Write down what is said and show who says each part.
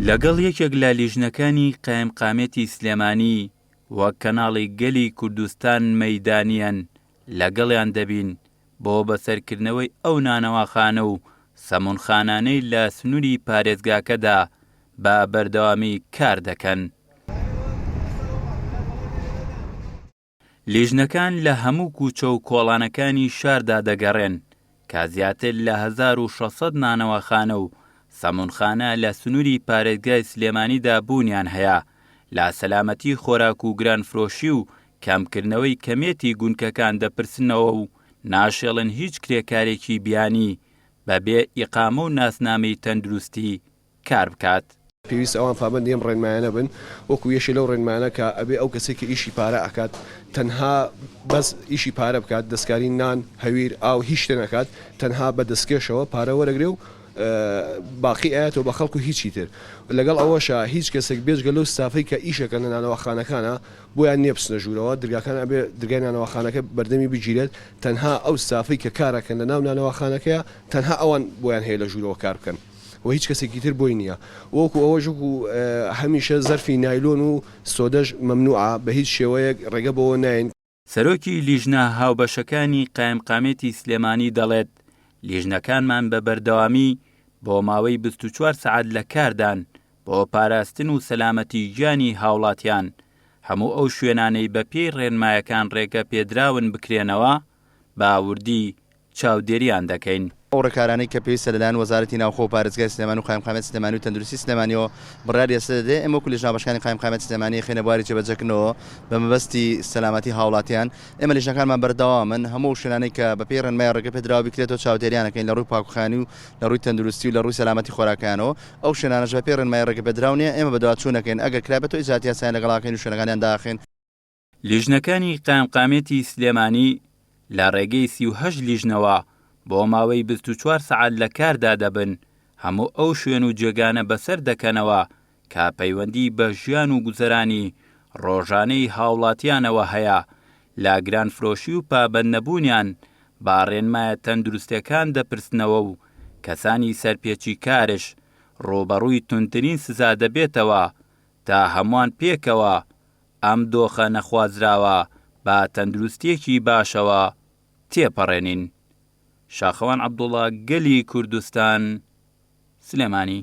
Speaker 1: لەگەڵ یەکێک لە لیژنەکانی قایمقامیەتی سلێمانی وەک کەناڵی گەلی کوردستان مەیدانییەن لەگەڵیان دەبین بۆ بەسەرکردنەوەی ئەو نانەواخانە و سەمونخانانەی لە سنوری پارێزگاکەدا بە بەردەوامی کار دەکەن. لیژنەکان لە هەموو کوچە و کۆڵانەکانی شاردا دەگەڕێن کە زیاتر لە 1600 نانەواخانە و سەمونخانە لە سنووری پارێزگای سلێمانیدا بوونیان هەیە لە سەلامەتی خۆراک و گرانفرۆشی و کەمکردنەوەی کەمێتی گونکەکان دەپرسنەوە و ناشێڵن هیچ کرێکارێکی بیانی بەبێ ئیقامە و ناسنامەی تەندروستی کار بکات.
Speaker 2: پێویستە ئەوان پابەندی ئەم ڕێنمایانە بن، وەکو یەکێ لەو ڕێنمایانە کە ئەبێ ئەو کەسەی کە ئیشی پارە ئەکات تەنها بەس ئیشی پارە بکات دەستکاری نان، هەویر، ئاو هیچ شتێ نەکات تەنها بە دەستکێشەوە پارە وەرەگرێ و باقی ئەیاتەوە بە خەڵک و هیچی تر. لەگەڵ ئەوەشا هیچ کەسێک بێجگە لەو ستافەی کە ئیشەکەن لە نانەواخانەکانا بۆیان نیە بچنە ژوورەوە درگاکان ئەبێ درگای نانەواخانەکە بەردەمی بگیرێت تەنها ئەو ستافەی کە کارەکەن لە ناو نانەواخانەکەیا تەنها ئەوان بۆیان هەیە لە ژوورەوە کار بکەن. و هیچ کەسێکی تر بۆی نییە وەکو ئەوەش وەکو هەمیشە زەرفی نایلۆن و سۆدەش مەمنوعە بە هیچ شێوەیەک ڕێگە بەوە ناین.
Speaker 1: سەرۆکی لیژنە هاوبەشەکانی قایمقامیەتی سلێمانی دەڵێت، لیژنەکانمان بە بەردەوامی بۆ ماوەی 24 سەعات لە کاردان بۆ پاراستن و سەلامەتی گیانی هاوڵاتیان، هەموو ئەو شوێنانەی بەپێی ڕێنمایەکان ڕێگە پێدراون بکرێنەوە بە وردی چاودێریان دەکەین.
Speaker 3: ئەو ڕێکارانەی کە پێویستە لەلایەن وەزارەتی ناوخۆ و پارێزگای سلێمانی و قایمقامیەتی سلێمانی و تەندروستی سلێمانیەوە بڕیاری لەسەر دەدرێت، ئێمە وەکو لیژنە هاوبەشەکانی قایمقامیەتی سلێمانی ئەیخەینە بواری جێبەجێکردنەوە بە مەبەستی سەلامەتی هاوڵاتیان، ئێمە لیژنەکانمان بەردەوامن هەموو ئەو شوێنانەی کە بەپێی ڕێنمای ڕێگەپێدراوە بیکرێتەوە چاودێریان ئەکەین لە ڕووی پاکوخانی و لە ڕووی تەندروستی و لە ڕووی سەلامەتی خۆراکەیانەوە، ئەو شوێنانەش بەپێی ڕێنمای ڕێگەپێدراو نییە ئێمە بەدواچوون ئەکەین ئەگەر کرابێتەوە ئیجراتی یاسایان لەگەڵ ئەکەین و شوێنەکانیان دائەخەین.
Speaker 1: لیژنەکانی قایمقامیەتی سلێمانی لە ڕێگەی 38 لیژنەوە بۆ ماوەی 24 سەعات لە کاردا دەبن، هەموو ئەو شوێن و جێگانە بەسەر دەکەنەوە کە پەیوەندی بە ژیان و گوزەرانی ڕۆژانەی هاوڵاتیانەوە هەیە، لە گرانفرۆشی و پابەندنەبوونیان بە ڕێنمایە تەندروستیەکان دەپرسنەوە و کەسانی سەرپێچیکارش ڕووبەڕووی توندترین سزا دەبێتەوە تا هەمووان پێکەوە ئەم دۆخە نەخوازراوە بە تەندروستییەکی باشەوە تێپەڕێنین. شاخەوان عەبدوڵا، گەلی کوردستان، سلێمانی.